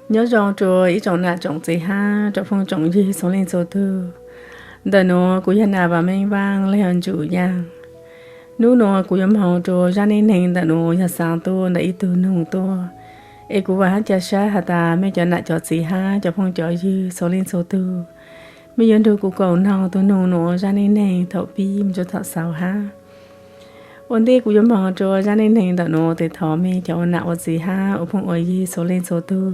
Nyob zoo rua ib tsoom nam tsoom txiv hab tsoom phooj tsoom ywg txhua leej txhua tug. Ntawm nuav kuv yog Nam Vam Meej Vaaj los yog Ntsum Yaaj. Nub nuav kuv yuav moog rua zaaj neej neeg ntawm nuav yog xaav tuaj ntawm ib tug noog tuaj. Es kuv vaam hab ca sab has tas mej cov nam cov txiv hab cov phooj cov ywg txhua leej txhua tug, mej yuav nrug kuv koom noog tug noog nuav zaaj neej neeg thaum pib moog txug thaum xaus hab. Ua ntej kuv yuav moog rua zaaj neej neeg ntawm nuav tes thov mej cov ua nam ua txiv hab ua phooj ua ywg txhua leej txhua tug,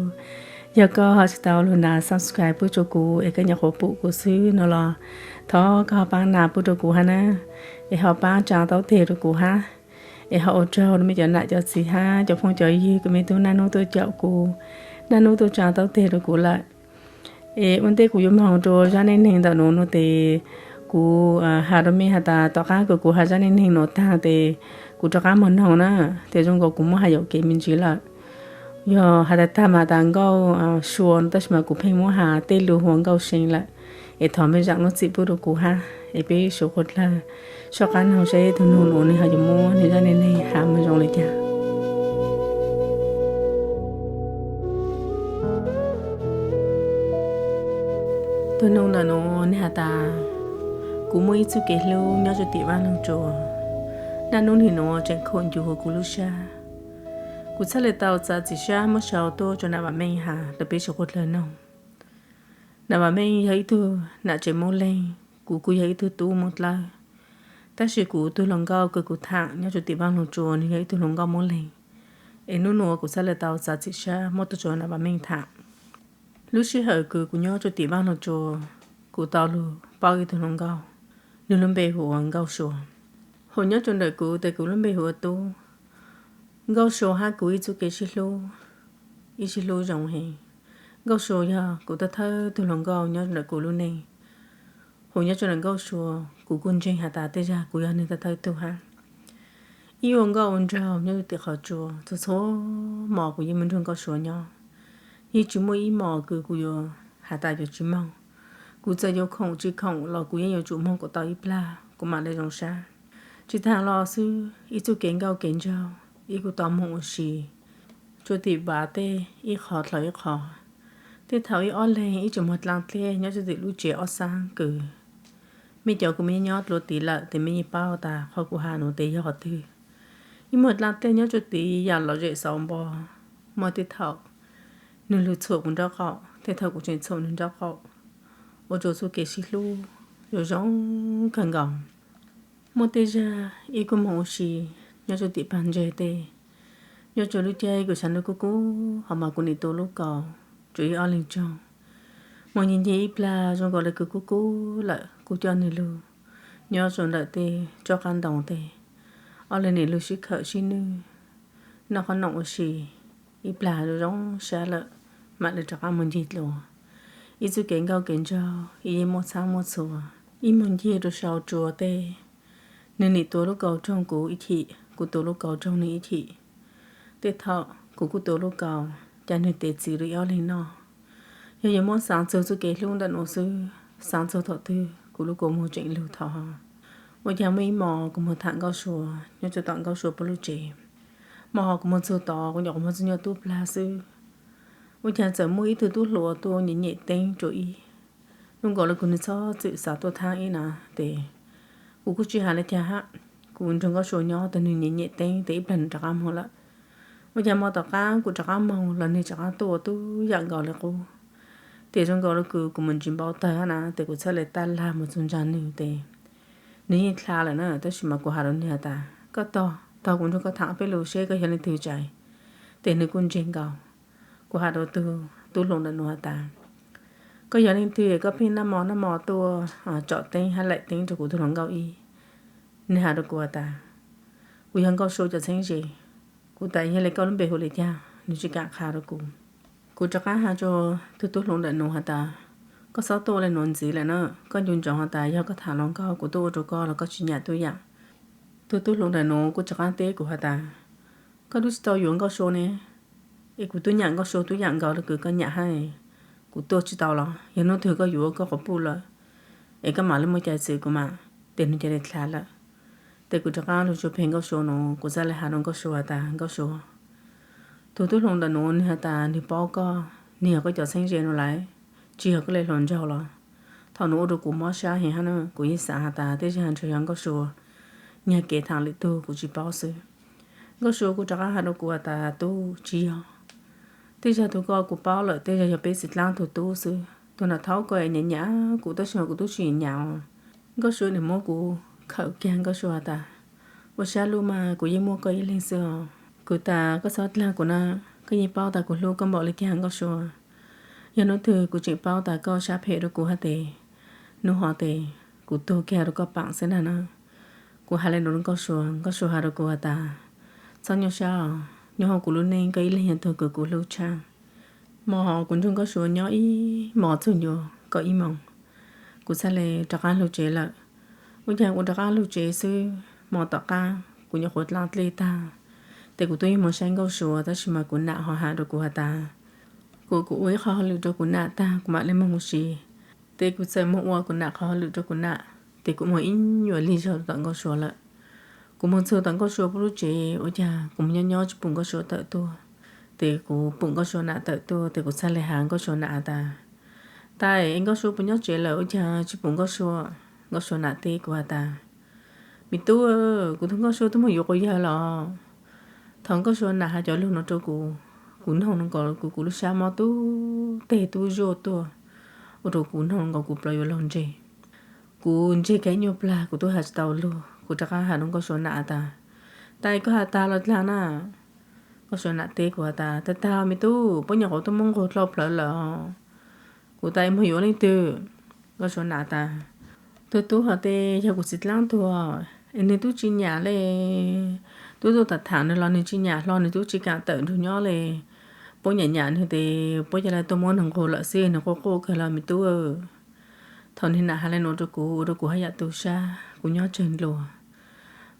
yog koj ho tsi tau lug nav subscribe pub rua kuv es koj nyuam qhuav pum kuv xwb no los thov koj ho paab nav pub rua kuv hab na, es ho paab tsaa taub teg rua kuv hab, es ho ua tsaug rua mej cov nam cov txiv hab cov phooj cov ywg kws mej tub naj nub tuaj caum kuv, naj nub tuaj tsaa taub teg rua kuv lawm. Es ua ntej kuv yuav moog rua zaaj neej neeg ntawm nuav nuav tes kuv has rua mej has tas tom qaab kws kuv has zaaj neej neeg nuav taag tes kuv rov qaab moog noog na, tes zoo nkaus kuv muab has yuam kev me ntsis lawm. Yog has tas tag mas has tas Nkauj Sua no tab sis mas kuv pheej muab has tej lug hu ua Nkauj See lawm. Es thov mej zaam lub txim pub rua kuv hab, es peb suav qhuav dlawg soj qaab noog seb tug noog nuav nwg ho yuav muab nwg zaaj neej neeg has moog zoo le caag. Tug noog ntawm nuav nwg has tas, kuv muaj ib txuj kev hlub nyob rua tim Vaaj Loog Tsua. Naj nub nwg nuav tseem khoom ncu huv kuv lub sab. Kuv txhaj le tau txav txim sab muab sau tuaj rua Nam Vam Meej has rua peb suav qhuav dlawg noog. Nam Vam Meej yog ib tug nam tsev Moob Leeg, kuv kuj yog ib tug tub Moob Dlawb. Tab sis kuv tug hluas nkauj kws kuv thaam nyob rua tim Vaaj Loog Tsua nwg yog ib tug hluas nkauj Moob Leeg. Es nub nuav kuv txhaj le tau txav txim sab muab tuaj rua Nam Vam Meej thaam. Lub sij hawm kws kuv nyob rua tim Vaaj Loog Tsua, kuv tau lug paub ib tug hluas nkauj, nwg lub npe hu ua Nkauj Sua. Hos nyob rua ntawm kuv tes kuv lub npe hu ua Tub. Nkauj Sua hab kuv ib txuj kev sib hlub, ib sib hlub zoo heev. Nkauj Sua yog kuv thawj thawj tug hluas nkauj nyob ntawm kuv lub neej. Hos nyob rua ntawm Nkauj Sua, kuv kuj ntseeg has tas tej zag kuv yog nwg thawj thawj tug hab. Ib ua nkauj ua nraug nyob rua tim qhov tsua, txhua txhua mo kuv yeej moog nrug Nkauj Sua nyob. Yeej tsi muaj ib mo kws kuv yuav has tas yuav tsi moog. Kuv txawm yuav khoom tsi khoom los kuv yeej yuav tsum moog kuas tau ib plag kuv mam le zoo sab. Tsi taag los xwb, ib txuj kev nkauj kev nraug, ib kuj tau moog ua si rua tim vav tej ib qho dlhau ib qho. Tej thaum ib ob leeg ib tseem moog dlaa dlej nyob rua tim lub tsev ob xaab kws. Mej cov kws mej nyob dlua tid lawm tes mej yeej paub tas qhov kuv has nuav tes yog qhov twg. Ib moog dlaa dlej nyob rua tid yaam lom zem xauv npo. Muaj tej thaum nwg lug txhuam kuv nraub qaum, tej thaum kuv tseem txhuam nwg nraub qaum, ua rua txuj kev sib hlub yuav zoo kawg nkaus. Muaj tej zag ib kuj moog ua si nyob rua tim paag ntseg tej, nyob rua lub caij kws tshav ntuj kub kub ho mas kuv nim tua lub kaus rua ib ob leeg tsoog. Moog nce nce ib plag zoo nkaus le kws kub kub lawm kuv coj nwg lug nyob rua ntawm tej tsob qaab ntoo tej, ob leeg nim lug sib khawm sib nwj noj qhob noom ua si ib plag zoo zoo sab lawm, mam le rov qaab moog ncig dlua. Ib txuj kev nkauj kev nraug ib yeej muaj txhaab muaj txhua. Ib moog ncig rua sau tsua tej, nwg nim tua lub kaus roog kuv ib chim, kuv tua lub kaus roog nwg ib chim. Tej thaum kuv kuj tua lub kaus, ca nwg tes txwv rua ib ob leeg noj. Yog yuav muab xaav txug txuj kev hlub ntawm nuav xwb, xaav txug thaum twg kuv lub kua muag tseem lug thaum hov. Ua caag muaj ib mo kuv moog tham Nkauj Sua nyob rua tom Nkauj Sua puab lub tsev. Mo hov kuv moog txug tod kuv nyuam qhuav moog txug nyuag tub plag xwb, ua caag txawm muaj ib tug tub hluas tuaj nyem nyem teeb rua ib. Zoo nkaus le kws nwg txhob txwm xav tuaj thaab ib na tes kuv kuj tsi has le caag hab. Kuv nrug Nkauj Sua nyob tes nwg nyem nyem teeb tes ib plag nwg rov qaab moog lawm. Ua caag mo tom qaab kuv rov qaab moog los nwg rov qaab tuaj ua tub yaam nkaus le qub. Tes zoo nkaus le kws kuv moog ntsis npau tawg hab na tes kuv txhaj le taj lag moog txug ntsa nwg tes nwg yeej dlha lawm na, tab sis mas kuv has rua nwg has tas koj tog, tog kuv nrug koj tham peb lug seb koj yog leej twg tsaim. Tes nwg kuj ntseeg nkaus. Kuv has rua tug tub hluas ntawm nuav has tas koj yog leej twg koj pheej naj mo naj mo tuaj tsom teeb hab laim teeb rua kuv tug hluas nkauj ib. Nwg has rua kuv has tas kuv yog Nkauj Sua cov txheeb ze. Kuv tas yog le koj lub npe hu le caag, nwg tsi kaam qha rua kuv. Kuv rov qaab has rua tug tub hluas ntawm nuav has tas koj xob tuaj ua le nuav ntxiv lawm na, koj ncu ntsoov has tas yog koj tham hluas nkauj kuv tuaj ua rua koj los koj tsi nyam tuaj yaam. Tug tub hluas ntawm nuav kuj rov qaab teb kuv has tas koj tub tsi tau yuav Nkauj Sua ne, es kuv tub nyam Nkauj Sua tub yaam nkaus le kws koj nyam hab. Kuv tuaj tsi tau los yog nub twg koj yuav koj quas puj lawm es koj mam le muaj cai txwv kuv mas. Tes nwg ca le dlha lawm. Tes kuv rov qaab lug tsuag peg Nkauj Sua nuav kuv txhaj le has rua Nkauj Sua has tas Nkauj Sua, tug tub hluas ntawm nuav nwg has tas nwg paub koj, Nws yog koj cov txheeb ze no lawm, tsis yog koj li hluas nraug los? Thaum nws ua rau kuv mob sab heev hab na, kuv yeej xav has tas tej zag ntshe yog Nkauj Sua nyiag kev tham lwm tug, kuv tsis paub xwb. Nkauj Sua kuj rov qab has rau kuv has tas, tub, tsis yog. Tej zag tug ko kuv paub lawm, tej zag yog peb txiv dlaab tug tub xwb. Tug nam thaub ko nyam nyam kuv tab sis mas kuv tub tsis nyam os. Nkauj Sua nim muab kuv khawm kiag, Nkauj Sua has tas, ua sab lub mas kuv yeej muaj koj ib leeg xwb os. Kuv tas koj txhob dlaag kuv na, koj yeej paub tas kuv hlub koj npaum li cas Nkauj Sua. Yog hnub twg kuv tseem paub tas koj sab phem rau kuv hab tes, hnub hov tes kuv tuag kiag rau koj paam xwb ntag na. Kuv has le nuav rau Nkauj Sua, Nkauj Sua has rau kuv has tas, txhob nyuaj sab os, nyob huv kuv lub neej koj ib leeg yog tug kws kuv hlub tshaj. Hmo hov kuv nrug Nkauj Sua nyob ib hmos txug nyuas kaum ib moos, kuv txhaj le rov qab lug tsev lawm. Ua caag kuv rov qab lug tsev xwb, hmo tom qab kuv nyuam qhuav dlaab dlej tag, tes kuv tub yeej moog saib Nkauj Sua, tab sis mas kuv nam ho has rau kuv has tas, kuv, kuv ua ib qho hauj lwm rau kuv nam tag kuv mam le moog huv si. Tes kuv txawm moog ua kuv nam qhov hauj lwm rau kuv nam, tes kuv moog ib nyuas lig zog tom Nkauj Sua lawm. Kuv moog txug tom Nkauj Sua puab lub tsev, ua caag kuv moog nyob nyob tsis pum Nkauj Sua tawm tuaj. Tes kuv pum Nkauj Sua nam tawm tuaj, tes kuv txhaj le has Nkauj Sua nam has tas, tais, es Nkauj Sua puas nyob tsev lawm, ua caag tsis pum Nkauj Sua? Nkauj Sua nam teb kuv has tas, me tub, kuv tug Nkauj Sua tub moog yuav quas yawg los. Thaum Nkauj Sua nam has cov lug nuav rau kuv, kuv noog nkaus kuv, kuv lub sab mob tub teg tub zuaj tuaj, ua rau kuv noog nkaus kuv plawv yuav laug ntseg. Kuv ntseg kiag ib nyuag plag kuv tub has tsis tau lug, kuv rov qab has rau Nkauj Sua nam tas, tais, koj has tas los dlaag na? Nkauj Sua nam teb kuv has tas, tag tag me tub, puab nyuam qhuav tuaj muab nqug dlhau plawv lawm. Kuv tas, es moog yuav leej twg? Nkauj Sua nam tas, tug tub hov tes yog kuv txiv dlaab tuag, es nwg tub tsis nyam le. Tub tuaj tham tham nwg los nwg tsis nyam hlo, nwg tub tsis kaam tawm nrug nyob le. Puab nyam nyam nwg tes puab ca le tuaj muab nwg nqug lawm xwb, nwg quaj quaj kawg los me tub. Thaum nwg nam has le nuav rau kuv, ua rau kuv haj yam tu sab, kuv nyob tsawg ndluas.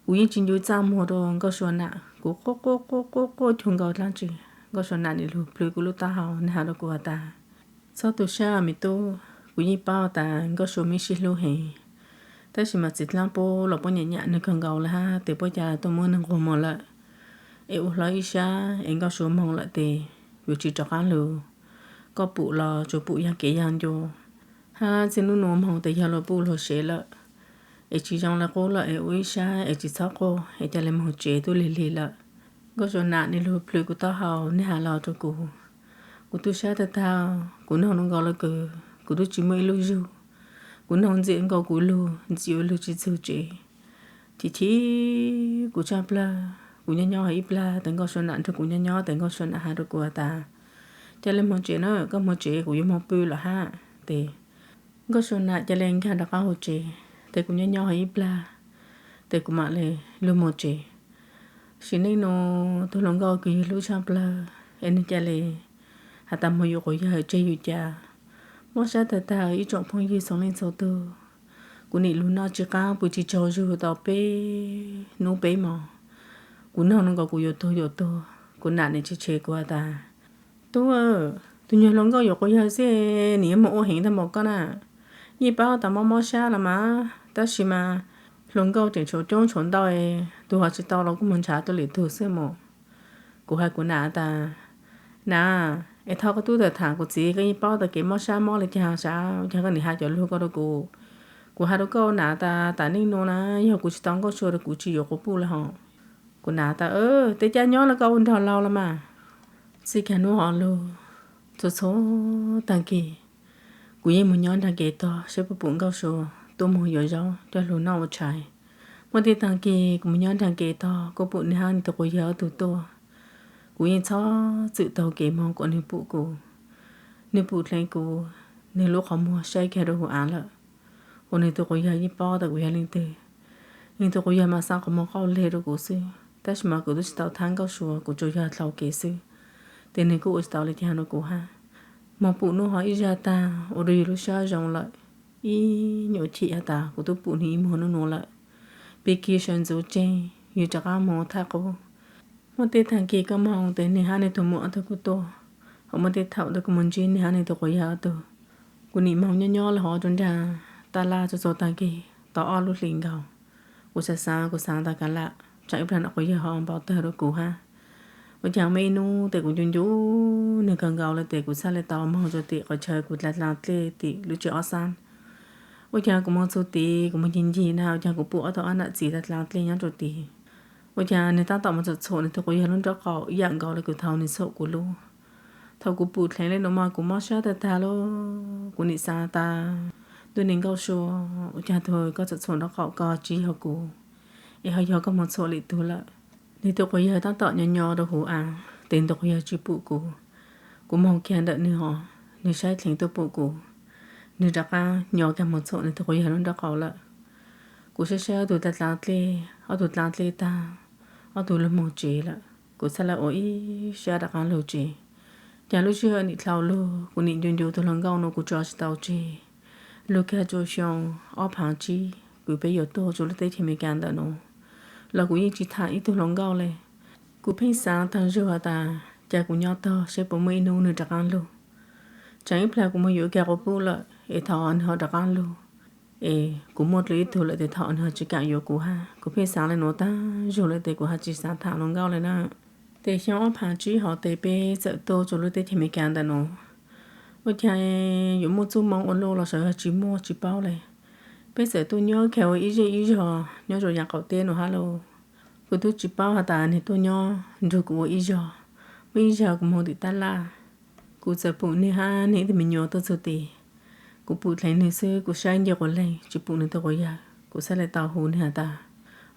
Kuv yeej tsis ncu txaj muag rau Nkauj Sua nam, kuv quaj quaj quaj quaj quaj cuag nkaus dlaab tsi. Nkauj Sua nam nim lug plhws kuv lub taub hau, nwg has rau kuv has tas, txhob tu sab me tub, kuv yeej paub tas Nkauj Sua meb sib hlub heev, tab sis mas txiv dlaab puab los puab nyam nyam nwg kawg nkaus le hab tes puab ca tuaj muab nwg nqug moog lawm. Es ua hlo ib sab es Nkauj Sua moog lawm tes yuav tsis rov qab lug koj pum los tsuas pum yag kev yag ncua, hab txij nub nuav moog tes yog luag puj luag sev lawm. Es tsis zoo le qub lawm, es ua ib sab es tsis txhob quaj, es ca le moog tsev tub lig lig lawm. Nkauj Sua nam nim lug plhws kuv taub hau, nwg has los rau kuv. Kuv tu sab tag tag, kuv noog nkaus le kws kuv tub tsis muaj ib lub zug. Kuv noog ntxim nkaus kuv lug, ntxim ua lug tsis txug tsev. Chim chim kuv tshaj plawg, kuv nyob nyob hov ib plag tes Nkauj Sua nam nrug kuv nyob nyob tes Nkauj Sua nam has rau kuv has tas, ca le moog tsev na, koj moog tsev kuv yuav moog pw lawm hab. Tes Nkauj Sua nam ca le nkag rov qab hauv tsev, tes kuv nyob nyob hov ib plag, tes kuv mam le lug moog tsev. Sim neej nuav tug hluas nkauj kws yug hlub tshaj plawg es nwg ca le has tas moog yuav quas yawg tseg yug ca. Mob sab tag tag ib tsoom phooj ywg txhua leej txhua tug, kuv nim lug noj tsis qab pw tsis tsaug zug tau peb nub peb mos. Kuv noog nkaus kuv yuav tuag yuav tuag, kuv nam nim tshe tshe kuv has tas, tub, tug nyuag hluas nkauj yuav quas yawg xwb nim yuav moog ua heev tag npaum koj na. Yeej paub tas mob mob sab los mas, tab sis mas hluas nkauj tseem tshuav coob tshuav ntau, tug hov tsis tau los kuj moog nrhav tuaj lwm tug xwb mog. Kuv has kuv nam tas, nam, es thov koj tub tawm tham kuv txiv, koj yeej paub tas kev mob sab mob le caag sav, ua caag koj nim has cov lug ko rau kuv. Kuv has rau koj nam tas, tam neej nuav na, yog kuv tsis tau Nkauj Sua rau kuv tsis yuav quas puj le hov. Kuv nam tas, tej caj nyob le koj ua nrog laug los mas. Txij kiag nub hov lug, txhua txhua taag kis kuv yeej moog nyob nraag kev tog saib puas pum Nkauj Sua tuaj moog yuav zaub coj lug noj ua tshais. Muaj tej taag kis kuv moog nyob nraag kev tog kuj pum nwg hab nwg tug quas yawg ob tug tuaj. Kuv yeej txhob txwm taug kev moog kom nwg pum kuv. Nwg pum dleev kuv, nwg lub qhov muag saib kiag rau huv av lawm, ua nwg tug quas yawg yeej paub tas kuv yog leej twg. Nwg tug quas yawg mas xaa qhov muag qauj leg rau kuv xwb, tab sis mas kuv tub tsis tau thab Nkauj Sua, kuv tsuas yog dlhau kev xwb, tes nwg kuj ua tsis tau le caag rau kuv hab. Moog pum nub hov ib zag taag ua rau yug lub sab zoo lawm, ib nyuam chim has tas kuv tub pum nwg ib muag nub nuav lawm. Pig kig sawv ntxuv tseeg, yug rov qab moog thaj qub. Muaj tej taag kis koj moog tes nwg hab nwg tug muam ob tug kuj tuaj, ho muaj tej thaum tes kuv moog ntsib nwg hab nwg tug quas yawg ob tug. Kuv nim moog nyob nyob le hov rua nraag taj laj txhua txhua taag kis tau ob lub hlis nkaus. Kuv xaav xaav kuv xaav tas kav lam tsaam ib plag nam quas yawg ho npau tawg rua kuv hab. Ua cas muaj ib hnub tes kuv ncu ncu nws kawg nkaus lawm tes kuv txhaj le tau moog rua tim qhov chaw kuv dlaa dlaa dlej tim lub tsev ob xab. Ua cas kuv moog txug tid kuv moog ncig ncig na ua cas kuv pum ob tug ob nam txiv dlaa dlaa dlej nyob rua tid. Ua cas nws taab tom moog txhum txhum nws tug quas yawg lub nraub qaum ib yaam nkaus le kuv thaum nws txhum kuv lub. Thaum kuv pum dheev le nuav mas kuv mob sab tag tag lauj. Kuv nim xaav tas, ntuj neeg Nkauj Sua, ua cas tug koj txhum txhum nraub qaum ko tsi yog kuv, es ho yog koj moog txhum lwm tug lawm. Nws tug quas yawg taab tom nyo nyo rua huv av tes nws tug quas yawg tsi pum kuv. Kuv moog kiag ntawm nws hov, nws saib dheev tuaj pum kuv, nws rov qaab nyo kiag moog txhum nws tug quas yawg lub nraub qaum lawm. Kuv saib saib ob tug dlaa dlaa dlej, ob tug dlaa dlej tag, ob tug lug moog tsev lawm. Kuv txhaj le ua ib sab rov qaab lug tsev. Cas lub sij hawm nim dlhau lug kuv nim ncu ncu tug hluas nkauj nuav kuv tso tsi tau tseg. Lug kag rua xyoo ob phaav tsib kws peb yuav tuaj rua lub teb chaws Amelikas ntawm nuav los kuv yeej tsi tham ib tug hluas nkauj le. Kuv pheej xaav taag zug has tas cas kuv nyob tog seb puas muaj ib hnub nws rov qaab lug. Tsaam ib plag kuv moog yuav kiag quas puj lawm es thaum nws ho rov qaab lug, es kuv muaj dlua ib tug lawm tes thaum nws ho tsi kaam yuav kuv hab. Kuv pheej xaav le nuav taag zug lawm tes kuv ho tsi xaav tham hluas nkauj le na. Tes xyoo ob phaav tsib hov tes peb txawm tuaj rua lub teb chaws Amelikas ntawm nuav. Ua cas yuav muaj txuj moo ua luaj los sawv yog tsi muaj tsi paub le. Peb txawm tuaj nyob kiag ua ib zej ib zog nyob rua yav qaum teb nuav hab lauj. Kuv tub tsi paub has tas nwg tuaj nyob nrug kuv ua ib zog. Muaj ib zag kuv moog tim tab laj, kuv txawm pum nwg hab nwg ib tug me nyuam tuaj txug tid. Kuv pum dleev nwg xwb kuv saib nce quas leeg tsi pum nwg tug quas yawg, kuv txhaj le tau hu nwg has tas,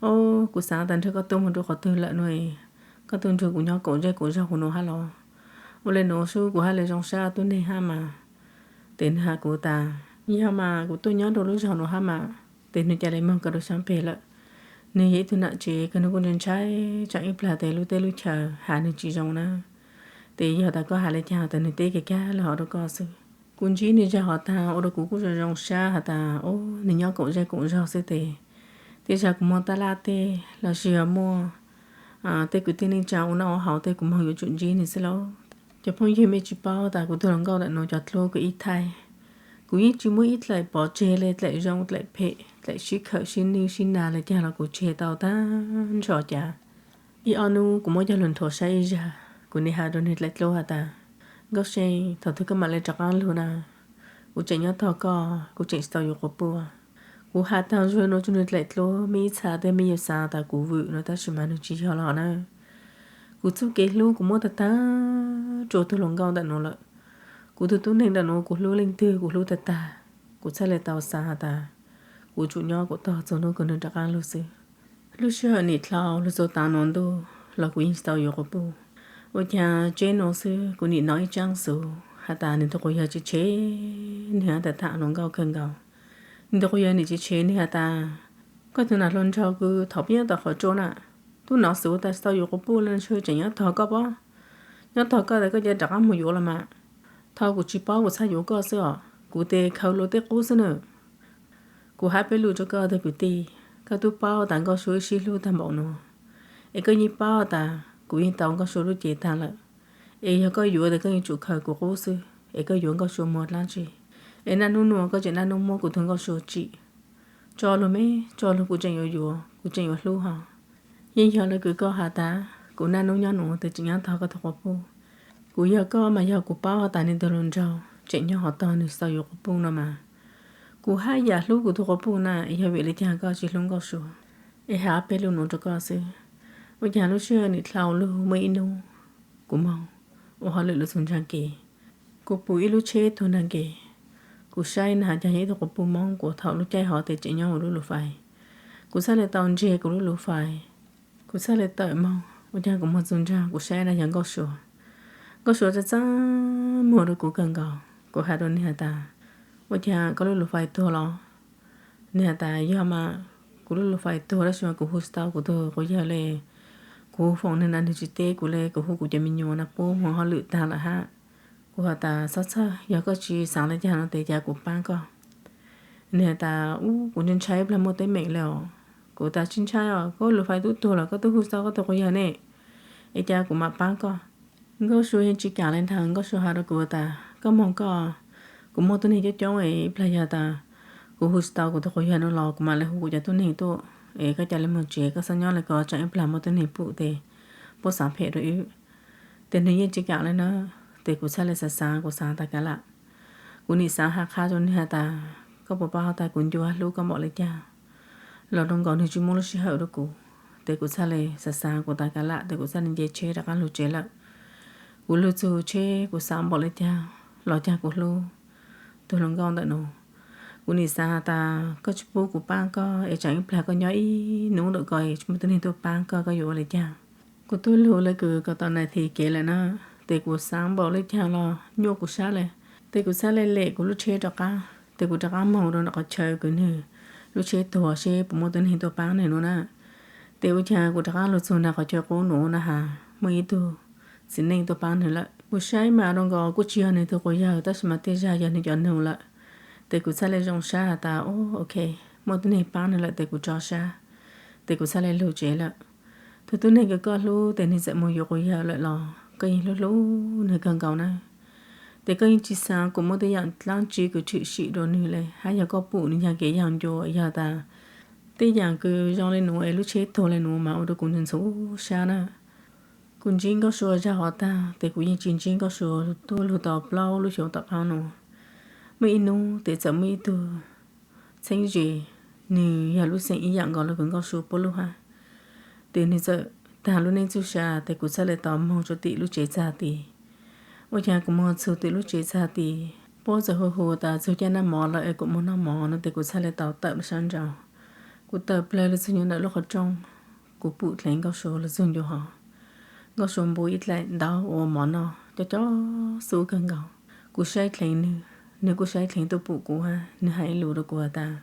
o, kuv xaav tas nrug koj tuaj moog rua qhov twg lawm nuav, koj tuaj nrug kuv nyob kaum zej kaum zog huv nuav hab los? Ua le nuav xwb kuv hab le zoo sab tub neeg hab mas. Tes nwg has kuv tas, yog mas kuv tuaj nyob rua lub zog nuav hab mas. Tes nwg ca le moog kawg rua sab peg lawm. Nwg yog ib tug nam tsev kws nwg kuj ntshai ntshai, tsaam ib plag tes lub teb lub chaw has nwg tsi zoo na. Tes yog tas koj has le caag tes nwg teb kag kag le hov rua koj xwb. Kuv ntsib nwg zag hov taag ua rua kuv kuj zoo zoo sab has tas, o, nwg nyob kaum zej kaum zog xwb tes tej zag kuv moog tab laj tej lossis yog muaj tej kwv tij neej tsaa ua noj ua haus tej kuv moog yuav tsum ntsib nwg xwb lauj. Cov phooj ywg mej tsi paub tas kuv tug hluas nkauj ntawm nuav cov dluab kws ib thaij, kuv yeej tsi muaj ib dlaim pov tseg le, dlaim zoo dlaim phem dlaim sib khawm sib nwj sib nag le caag los kuv tseg tau taag nrho cav. Ib ob nub kuv muab coj lug nthuav saib ib zag, kuv nim has rua nwg dlaim dluab has tas, Nkauj See, thaum twg koj maam le rov qaab lug na? Kuv tseem nyob tog koj, kuv tseem tsi tau yuav quas puj. Kuv has taag zug nuav rua nwg dlaim dluab, mej ib txha tej mej yuav xav tas kuv vwm no tab sis mas nwg tsi yog los na. Kuv txuj kev hlub kuv muab tag tag rua tug hluas nkauj ntawm nuav lawm. Kuv tug tub neeg ntawm nuav kuv hlub leej twg kuv hlub tag tag. Kuv txhaj le tau xav has tas kuv tsum nyob kuas tog txug nub kws nwg rov qaab lug xwb. Lub sij hawm nim dlhau lug txug taav nuav ntuj los kuv yeej tsi tau yuav quas puj. Ua caag tseb nuav xwb kuv nim nov ib tsaab xuv has tas nwg tug quas yawg tsev tshev nwg has tas tham hluas nkauj kawg nkaus. Nwg tug quas yawg nim tsev tshev nwg has tas, koj tug nam hluas nraug kws thaum peb nyob tom qhov tsua na, tub nov xuv tas tsi tau yuav quas puj le ntshe tseem nyob tog koj pob. Nyob tog koj tas koj ca rov qaab moog yuav los mas. Thaum kuv tsi paub kuv txhaj yuav koj xwb os, kuv tes khaws luas tej qub xwb na. Kuv hab peb lug rua koj tug kwv tij, koj tub paub tas Nkauj Sua wb sib hlub taag npaum nuav, es koj yeej paub tas kuv yeej tau Nkauj Sua lub cev taag lawm. Es yog koj yuav tas koj yeej tsum khaws kuv qub xwb, es koj yuav Nkauj Sua muag dlaab tsi? Es naj nub nuav koj tseem naj nub muab kuv tug Nkauj Sua tsim. Tso lug meb, tso lug, kuv tseem yuav yuav, kuv tseem yuav hlub hov. Yeej yog le kws koj has tas, kuv naj nub nyob nuav tes tseem nyob tog koj tug quas puj. Kuv yog koj mas yog kuv paub has tas nwg tug hluas nraug tseem nyob hov tog nwg tsi tau yuav quas puj no mas. Kuv hab yam hlub kuv tug quas puj na, es yog vim le caag koj tsi hlub Nkauj Sua? Es has ob peb lug nuav rua koj xwb. Ua caag lub sij hawm nim dlhau lug muaj ib nub, kuv moog ua hauj lwm lug txug nraag kev, kuv pum ib lub tsheb tuag nraag kev. Kuv saib na has caag yog ib tug quas puj Moob kuas thaum lub caij hov tes tseem nyob huv lub lus fais. Kuv txhaj le tau ntseg kuv lub lus fais, kuv txhaj le tawm moog. Ua caag kuv moog txug nraag kuv saib na yog Nkauj Sua. Nkauj Sua txaj txaj muag rua kuv kawg nkaus. Kuv has rua nwg has tas, ua caag koj lub lus fais tuag los? Nwg has tas, yog mas, kuv lub lus fais tuag tab sis mas kuv hu tsi tau kuv tug quas yawg le. Kuv hu foom nwg na nwg tsi teb kuv le, kuv hu kuv cov me nyuam na pub moog hauj lwm taag lawm hab. Kuv has tas, txhob txhawj, yog koj tsi xaav le caag no tes ca kuv paab koj. Nwg has tas, ub, kuv ntshai ntshai ib plag muaj teeb meem le os. Kuv tas, tsi ntshai os, koj lus fais tub tuag los koj tub hu tau koj tug quas yawg ne, es ca kuv mam paab koj. Nkauj Sua yeej tsi kaam le ntaag, Nkauj Sua has rua kuv tas, koj moog koj, kuv muaj tuab neeg coob coob es ib plag yog tas kuv hu tsi tau kuv tug quas yawg no los kuv mam le hu kuv cov tuab neeg tuaj, es koj ca le moog tsev, koj txhob nyob le ko, tsaam ib plag muaj tuab neeg pum tes puab xaav phem rua wb. Ces nws yeej tsis kam li na. Ces kuv txhaj li xav xav, kuv xav tas kav lam, kuv nim xav has qha rau nws has tas, koj puas paub has tas kuv nco hlub koj npaum li cas, los rau nkaus nws tsis muaj lub sij hawm rau kuv. Ces kuv txhaj li xav xav, kuv tas kav lam, ces kuv txhaj li nce tsheb rov qab lug tsev lawm. Kuv lug txug tsheb, kuv xav npaum li cas los cas kuv hlub tus hluas nkauj ntawm no. Kuv nim xav has tas koj tsis pub kuv paab koj es tsaam ib plag koj nyob ib nub ntawm ko es tsis muaj tug neeg tuaj paab koj, koj yuav ua li cas? Kuv tuaj lug lawv kws kaum tawm nas this kev lawm na. Ces kuv xav npaum li cas los nyuaj kuv sab le. Ces kuv txhaj li lem kuv lub tsheb rov qab, ces kuv rov qab moog rau nram qhov chaw kws nws lub tsheb tuag seb puas muaj tug neeg tuaj paab nws nuav na. Ces ua cas kuv rov qab lug txug nram qhov chaw qub nuav na has, muaj ib tug txiv neej tuaj paab nws lawm. Kuv saib mas rau nkaus kuj tsis yog nws tug quas yawg, tab sis mas tej zag yog nws cov nug lawm. Ces kuv txhaj li zoo sab has tas, o, ok, muaj tug neeg paab nws lawm ces kuv tso sab. Ces kuv txhaj li lug tsev lawm. Tug tub neeg kws koj hlub ces nws txawm moog yuav quas yawg lawm los koj yeej hlub hlub nws kawg nkaus na. Ces koj yeej tsis xaav kuas muaj tej yaam dlaab tsi kws tshwm sim rua nws le, hab yog koj pum nws yaag kev yaag ncua, yog tas tej yaam kws zoo le nuav es lub tsheb tuag le nuav mas ua rua kuv ntxhov sab na. Kuv ntsib Nkauj Sua zag hov taag, ces kuv yeej tsis ntsib Nkauj Sua tuaj lug tau plaub lub xyoo tom qaab nuav. Muaj ib nub ces txawm muaj ib tug txheeb ze, nws yog lub xeem ib yaam nkaus le kws Nkauj Sua puab lub hab. Ces nws txawm taag lub neej txuj sa, ces kuv txhaj li tau moog rua tim lub tsev txag tid. Ua caag kuv moog txug tim lub tsev txag tid, puab txawm hu hu tas txug caij noj mov lawm es kuas moog noj mov no, ces kuv txhaj li tau tawm sab nraud. Kuv tawm plawg lug txug nyob ntawm lub qhov rooj, kuv pum dleev Nkauj Sua lug txug ncua hov. Nkauj Sua npu ib dlaim ntaub ua mov noj coob coob xub kawg nkaus. Kuv saib dleev nws, nws kuj saib dleev tuaj pum kuv hab, nws has ib lus rua kuv has tas,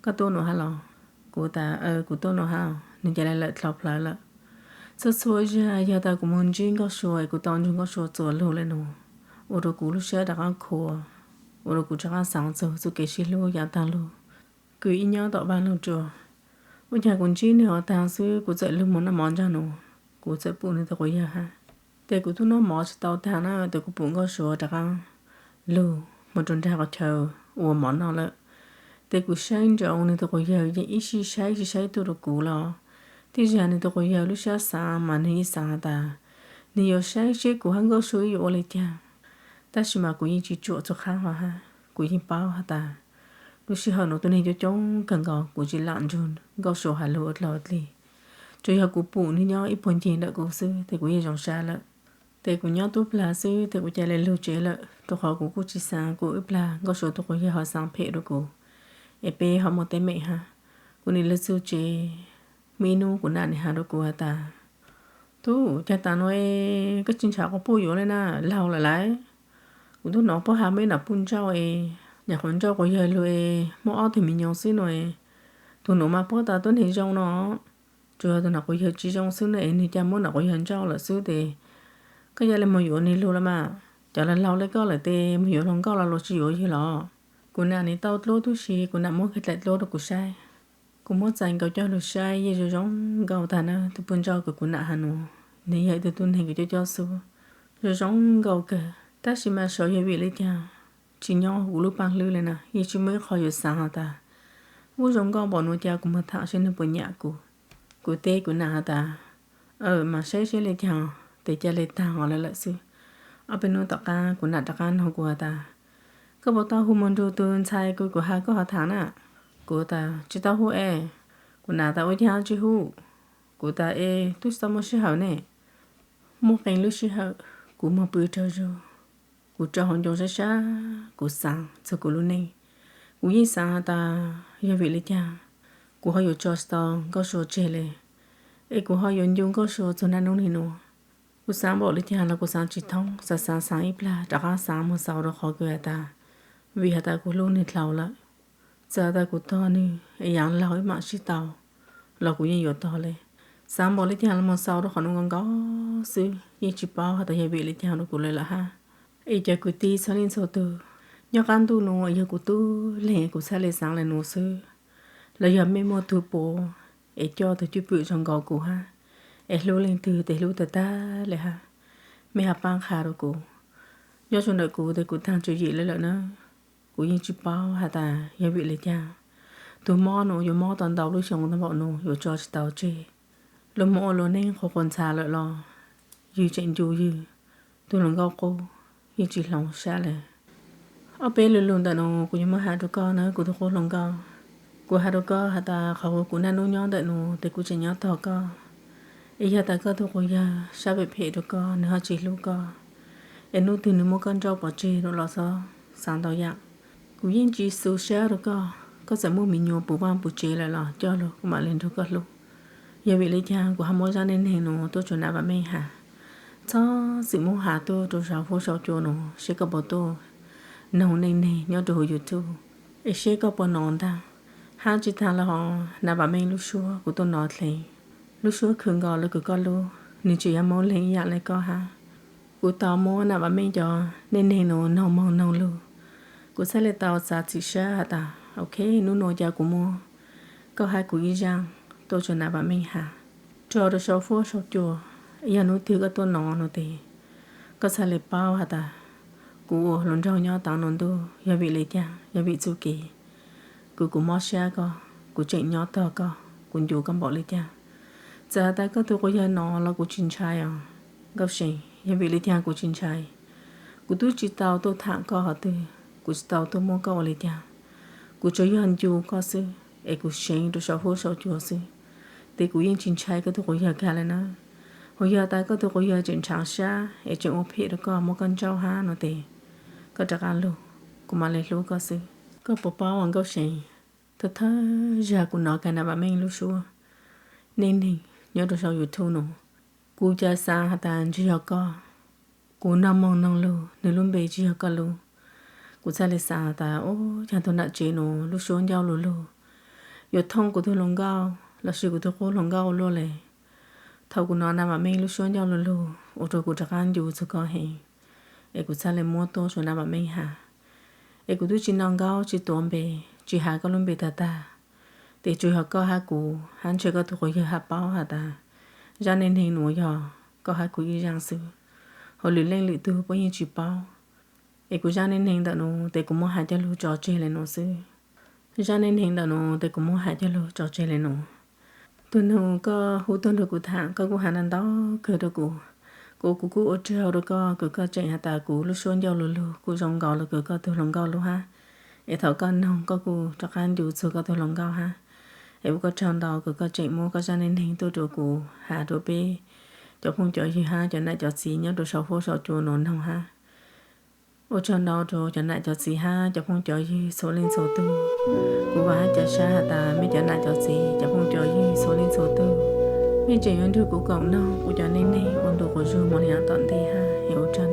koj tuaj nuav hab los? Kuv tas, kuv tuaj nuav hab. Nws ca le lawm dlhau plawv lawm. Txhua txhua zag yog tas kuv moog ntsib Nkauj Sua es kuv tau nrug Nkauj Sua txuas lug le nuav, ua rua kuv lub siab rov qaab khuav, ua rua kuv rov qaab xaav txug txuj kev sib hlub yaav taag lug kws ib nyob tom vaaj lug rua. Ua caag kuv ntsib nws hov taag xwb kuv txawm lug moog noj mov nraag nuav, kuv txawm pum nws tug quas yawg hab. Ces kuv tub noj mov tsis tau taag na, ces kuv pum Nkauj Sua rov qaab lug moog rua nraag qhov chaw ua mov noj lawm. Ces kuv saib ntsoov nws tug quas yawg yeej ib sij saib ib sij saib tuaj rua kuv los, tej zag nws tug quas yawg lub sab xaav mas nws yeej xaav has tas nws yuav saib seb kuv hab Nkauj Sua wb yuav ua li caag. Tab sis mas kuv yeej tsis tsuam txug qhov hov hab, kuv yeej paub has tas lub sij hawm nuav tug neeg coob coob kawg nkaus, kuv tsis lam nrug Nkauj Sua has lug ua dlog ua dlig. Tsuas yog kuv pum nws nyob ib puag ncig ntawm kuv xwb ces kuv yeej zoo sab lawm. Ces kuv nyob tub plag xwb ces kuv ca le lug tsev lawm, rua qhov kuv kuj tsis xaav kuas ib plag Nkauj Sua tug quas yawg ho xaav phem rua kuv, es peb ho muaj teeb meem hab. Kuv nim lug txug tsev, muaj ib nub kuv nam nim has rua kuv has tas, tub, caag taam nuav es koj tsis ntshaw quas puj yuav le na, laug lawm lauj. Kuv tub nov puab has muaj ib nam puj nrauj es, nyam qhuav nrauj quas yawg lug es muaj ob tug me nyuam xwb no es, tug nuav mas puab tas tub neeg zoo no, tsuas yog tug nam quas yawg tsis zoo xwb na es nwg ca muab nam quas yawg nrauj lawm xwb ces koj ca le moog yuav nwg lug los mas. Cov laug laug le koj lawm tes moog yuav hluas nkauj los luas tsis yuav yawg los? Kuv nam nim tau dluab tub si, kuv nam muab kiag dlaim dluab rua kuv saib. Kuv muab txais nkaus coj lug saib yeej zoo zoo nkauj taag na. Tug puj nrauj kws kuv nam has nuav, nwg yog ib tug tub neeg kws coob coob xub, zoo zoo nkauj kawg, tab sis mas xyov yog vim le caag tsis nyob huv kuv lub paaj hlwb le na, yeej tsis muaj ib qho yuav xaav has tas, ub, zoo nkauj npaum nuav cas kuv moog thaam seb nwg puas nyam kuv. Kuv teb kuv nam has tas, aws, mas saib seb le caag, tes ca le taag hov lawm lawm xwb. Ob peb nub tom qaab kuv nam rov qaab noog kuv has tas, koj puas tau hu moog nrug tug ntxhais kws kuv has koj hov thaam na? Kuv tas, tsis tau hu es. Kuv nam tas, ua caag tsis hu? Kuv tas, es tub tsis tau muaj sij hawm ne. Muaj qee lub sij hawm kuv moog pw raug zug, kuv rau hauv ncoo sab sab, kuv xaav txug kuv lub neej. Kuv yeej xaav has tas, yog vim le caag kuv ho yuav tso tsis tau Nkauj Sua tseg le, es kuv ho yuav ncu Nkauj Sua txug naj nub nwg nuav. Kuv xaav npaum le caag los kuv xaav tsis thoob, xaav xaav xaav ib plag rov qaab xaav moog xaus rua qhov kws has tas, vim has tas kuv hlub nwg dlhau lawm. Txawm tas kuv tog nwg es yaav laug ib mam sib tau los kuv yeej yuav tog le. Xaav npaum le caag los moog xaus rua qhov nuav nkaus nkaus xwb, yeej tsis paub has tas yog vim le caag rua kuv le lawm hab. Es cov kwv tij txhua leej txhua tug, nyob qaab ntuj nuav yog kuv tub leeg kuv txhaj le xaav le nuav xwb, los yog mej muaj tug puav es coj tug cwj pwm zoo nkaus kuv hab, es hlub leej twg tes hlub tag tag le hab, mej ho paab qha rua kuv. Nyob zoo ntawm kuv tes kuv taag tswv yim le lawm na. Kuv yeej tsis paub has tas yog vim le caag tug mob nuav yuav mob tau ntau lub xyoo tag npaum nuav yuav tso tsis tau tseg. Luas moog ua luas neej qhuav quas ntxhas lawm los ywg tseem ncu ywg, tus hluas nkauj qub yeej tsis hloov sab lawm. Ob peb lo lus ntawm no kuv yuav muab has rau koj na kuv tus qub hluas nkauj. Kuv has rau koj has tas qhov uas kuv naj nub nyob ntawm no tes kuv tseem nyob tog koj. Es yog tas koj tus quas yawg sab phem phem rau koj, nws ho tsis hlub koj, es nub twg nws muab koj nrauj pov tseg rau los xob xav ntau yam. Kuv yeej tsis xu sab rau koj, koj txawm muaj me nyuam puv vaj puv tsev lawm los coj los kuv mam li nrog koj hlub. Yog vim li cas kuv ho muab zaj neej neeg no tuaj rau Nav Vam Meej has? Txhob txwm muab has tuaj rau saum huab saum cua no seb koj puas tuaj noog neej neeg nyob rau hauv YouTube, es seb koj puas nov ntag. Hab tsis tas los Nav Vam Meej lub suab kuv tuaj nov dheev, lub suab khwv nkaus los kws koj lub, nws tseem yuav mob leeg ib yam le koj hab. Kuv tau muab Nav Vam Meej cov neej neeg no noog moog noog lug, kuv txhaj le tau txav txim sab has tas ok, nub no ca kuv muab koj hab kuv ib zaaj tuaj rau Nav Vam Meej has, tso rau saum huab saum cua. Yog nub twg koj tuaj nov no tes koj txhaj le paub has tas kuv ua hluas nraug nyob tau no ntuj yog vim li cas, yog vim txuj kev kws kuv mob sab koj, kuv tseem nyob tog koj, kuv ncu koj npaum li cas. Txawm has tas koj tug quas yawg nov los kuv tsis ntshai os Nkauj See, yog vim li cas kuv tsis ntshai? Kuv tub tsis tau tuaj tham koj hov twg, kuv tsis tau tuaj muab koj ua li cas, kuv tsuas yog ncu koj xwb es kuv seev rau saum huab saum cua xwb, tes kuv yeej tsis ntshai koj tug quas yawg kag le na. Hos yog tas koj tug quas yawg tseem ntshaav sab es tseem ua phem rau koj muab koj nrauj hab no tes koj rov qab lug, kuv mam le hlub koj xwb. Koj puas paub Nkauj See, thawj thawj zag kuv nov kag Nav Vam Meej lub suab neej neeg nyob rau saum YouTube no, kuv ca xaav has tas ntshe yog koj. Kuv noog moog noog lug nws lub npe tsis yog koj lub, kuv txhaj le xaav has tas o, yog tug nam tsev no lub suab ncauj lug lug yuav thooj kuv tug hluas nkauj lossis kuv tug qub hluas nkauj ua luaj le. Thaum kuv nov Nav Vam Meej lub suab ncauj lug lug ua rau kuv rov qab ncu txug koj heev, es kuv txhaj le muab tuaj rau Nav Vam Meej has. Es kuv tub tsis noj nkaub tsis tuav npe, tsis has koj lub npe tag tag, tes tsuas yog koj hab kuv hab ntshe koj tug quas yawg has paub has tas zaj neej neeg nuav yog koj hab kuv ib zaaj xwb, hos lwm leej lwm tug puab yeej tsis paub. Es kuv zaj neej neeg ntawm nuav tes kuv muab has coj lug tso tseg le nuav xwb. Zaj neej neeg ntawm nuav tes kuv muab has coj lug tso tseg le nuav. Tug nug koj hu tuaj nrug kuv tham koj kuj has ntau kawg rau kuv, kuv kuj ua tsaug rau koj kws koj tseem has tas kuv lub suab ncauj lug lug kuj zoo nkaus le kws koj tug hluas nkauj lub hab. Es thaum koj noog koj kuj rov qab ncu txug koj tug hluas nkauj hab. Es ua koj tsaug ntau kws koj tseem muab koj zaj neej neeg tuaj rua kuv has rua peb cov phooj cov ywg hab cov nam cov txiv nyob rua saum huab saum cua nuav noog hab. Ua tsaug ntau rua cov nam cov txiv hab cov phooj cov ywg txhua leej txhua tug. Kuv vam hab ca sab has tas mej cov nam cov txiv cov phooj cov ywg txhua leej txhua tug, mej tseem yuav nrug kuv koom noog kuv cov neej neeg ua ntu quas zug moog le yav tom ntej hab. Es ua tsaug